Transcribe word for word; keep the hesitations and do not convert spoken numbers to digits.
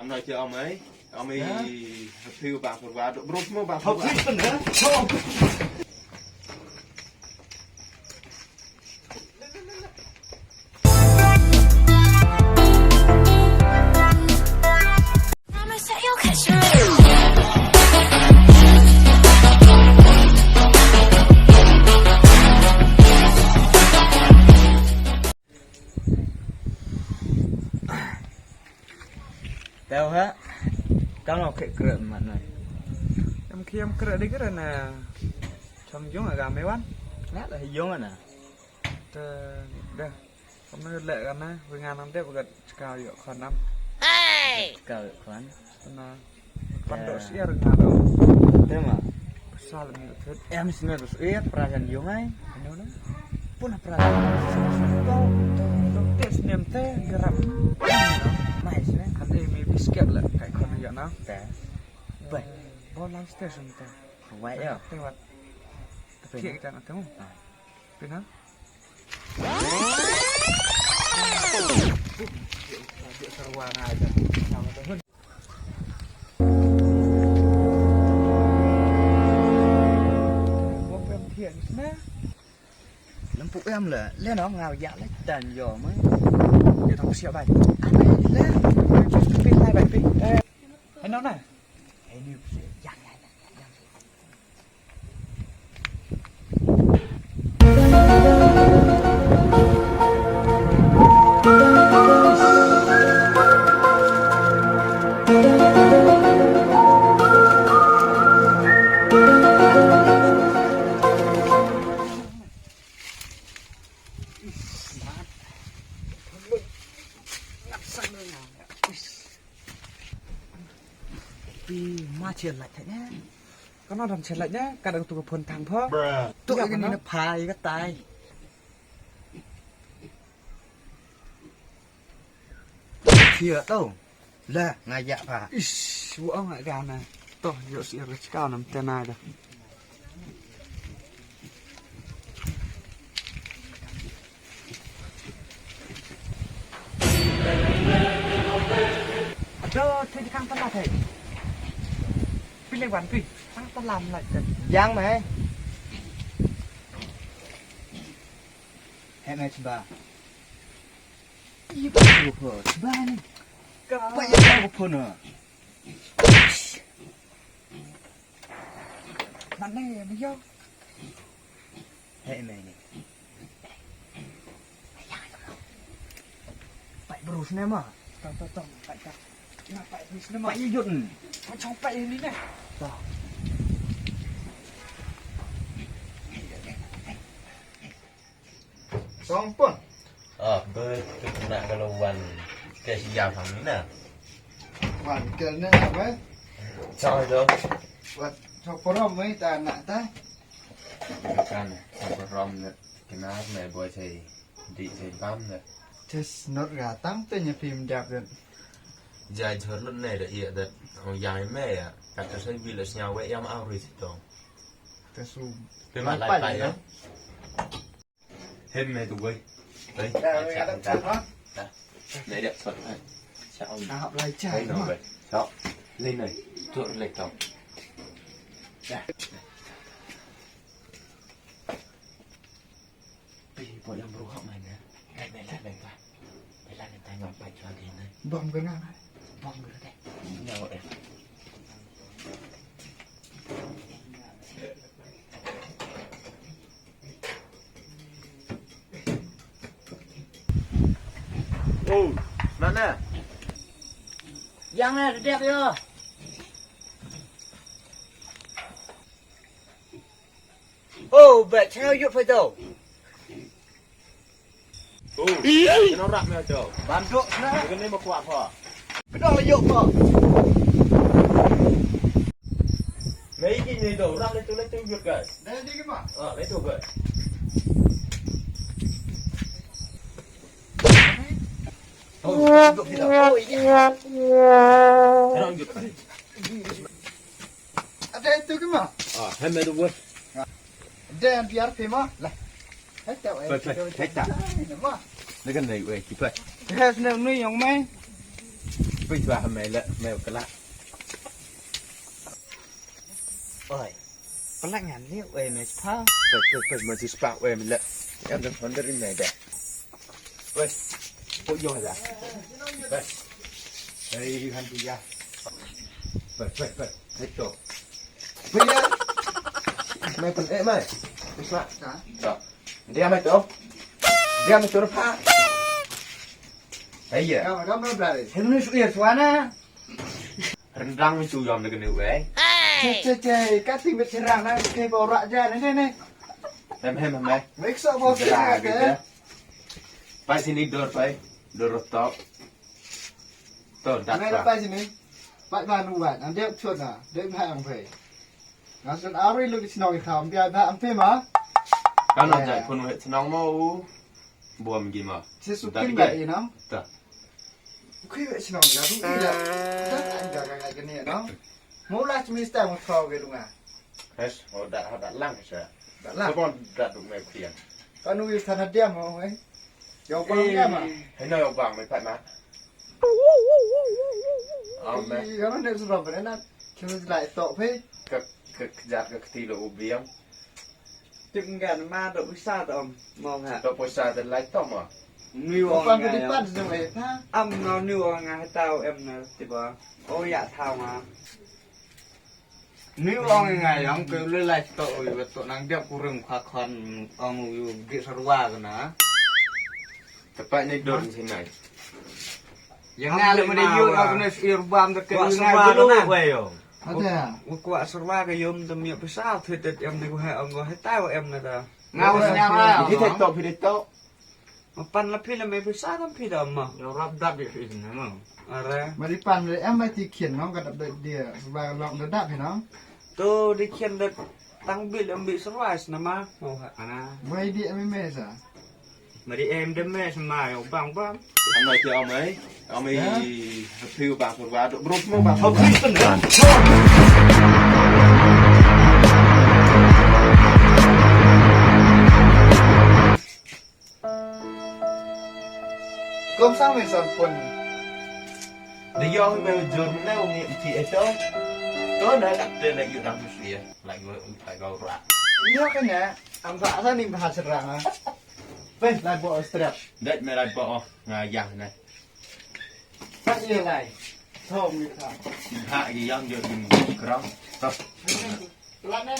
Ano cha amai, amai. Ha? Happy ba kurwa, bro, semua ba kurwa. Happy pun, ha? Tæ ha, tang o khe kreh mat na. Em khiam kreh di kreh na. Chong yung aga me wan. Na la yung na. Te da. Kam na le ka na, wi nga nang de bagat chka yo khon am. Chka yo khon. Na. Pan do siar nga do. Te ma. Sal mi thut. Em sne bus e pra jan yung ai. Ano na? Pun pra jan. To, to, to, te snem te garap. Mai sne. Kan e mi bisket la kai khon ya na. Te. Bai. Bo lang station te. Wai ya. Te wat. Te pina. Kik ta na te mu. Ah. Pina. Lampu em le, le no ngau ya le tan yo ma. Yo tang siap bai. Ane le. Pi lai bai pi. Hai no na. Hai ni siap yang yang yang. Pi ma che lait ne. Ka no dam che lait ne, ka dang tu ka phone thang pho. Tu ka ni na phai ka tai. Chia tau. La, nga ya pha. Ish, wa nga ga na. To, yo si ra chka nam te na da. Ajo, te di kang tala te. Pi le wan pi. Kang tala lai te. Yang me. He me chba. Ih, pa ko pho. Ba ni. Ka. Pa ya ko pho na. Nan ne ya ni yo. He me ni. Pa bro sne ma. Tong tong tong pa ka. Na pa bro sne ma. Pa yut. Pa chong pa ni na. Ta. Song pun. Ah, be tu nak kalau wan ke siang sang ni na. Wan ke ni apa? Chao tu. Wan chao perom mai ta nak ta. Kan, chao perom ni. Kenal ni boy saya. Di saya bam ni. Just not ratang tu nya phim dap ni. Jai jhor lut ni da iya da. Ong yang me ya. Kata saya bila senyau we yang au ri sitong. Te su. Te ma lai pai ya. Hem me tu wei. Wei. Nei dep sot. Chao. Hap lai chai. Nei no wei. Chao. Nei nei. Tu le tong. Pi po yang bru hok mai ne. Nei nei nei. Bom kena. Bom kena deh. Nyawa eh. Oh, mana? Yang na dep yo. Oh, ba chao yut phai to. Oh, kena rak me to. Banduk na. Kena ma kwah pha. Kena yut pha. Nei ki nei to, rak le to le to yut kai. Nei di ki ma? Ah, le to kai. Oh, yut ki da. Oh, ini. Kena yut kai. Ada itu ke ma? Ah, hem me tu wei. Ada yang biar pe ma? Lah. Hai ta, hai ta. Hai ta. Ma. Ni kan nei wei ki pa. Hai sne nui yong mai. Pui chwa me le, me kala. Oi. Pala ngan le, oi, me chwa. Pe, pe, pe, me chwa, oi, me le. Em dang hon deri me de. Oi. Pui yo la. Oi. Hei, han pui ya. Pe, pe, pe. Hei to. Pui ya. Me pen, eh, me. Pui chwa. Ha? To. Dia me to. Dia me to pa. Hei ya. Kam, kam, kam, kam. Hei, ni su ya, suana. Rendang mi su yom de kenu, eh. Che, che, che, ka ti bit cherang na, ke bo ra ja, ne, ne, ne. Hem, hem, hem, eh. Mik so bo cherang ke. Pai sini dor pai, dor top. To, dat. Nai pa. Pai sini. Pai ba nu ba, ang dep chot na, dep ha ang pai. Nga sun ari lu ki chnong i kham, bia ba ang pe ma. Kan no jai kun het chnong mo u. Buam gi ma. Che su pin ba i no. Ta. Kui we chnong ya, du i la. Da ta ga ga ga ne no. Mo la chmi sta mo tho ge lu nga. Hes, mo da ha da lang sa. Da lang. Ko da du me khian. Ka nu i thana dia mo, eh. Yo bang dia ma. Hei no yo bang me pat ma. Am me. I, ka ne su ro bre na. Chmi lai to phe. Ka, ka, ka jat ka kti lo u biang. Tip ngan ma do pisa to om, mo ha. To pisa to lai to mo. Ni wong ngai. Pan di pan jong e pa. Am no ni wong ngai tau em na tip ba. O ya tau ma. Ni wong ngai yong ke le lai to o yu to nang diap kurim kha khon ong yu di sarwa kana. Tepat ni dor sini. Yang ngal mo ni yu aku ni ir bam de ke ngai dulu. Ada. Wa kwah sarwa ka yom te miak pisa, thied em de ko he ong ko he tai wa em na da. Nga wa sñiaw ra. Phi de to, phi de to. Ma pan la phi la me pisa tam phi da ma. Yo rap dap bi phi na ma. Are. Ma di pan le em ma ti khian nong ka dap de dia. Sarwa long da dap phi nong. To di khian da tang bil em bi sarwa sna ma. Mo ha. Ana. Wai di em me sa. Mari em de me sma yo bang bang. Am nai ti am ai. Am ai. Ha? Haphiu bang purwa do bro mo bang. Haphiu pen. Kom sang me san pun. De yo me jur me ngi ti eto. To na lak te na yu dang sia. Lak yu un phai gau ra. Yo ka na. Am ba sa ni ba sa rang. Pe, lai bo strap. Dek me lai bo, nga yang ne. Pat ye lai. Thom ni ka. Ha, ye yang yo din krang. Tap. Pelan ne.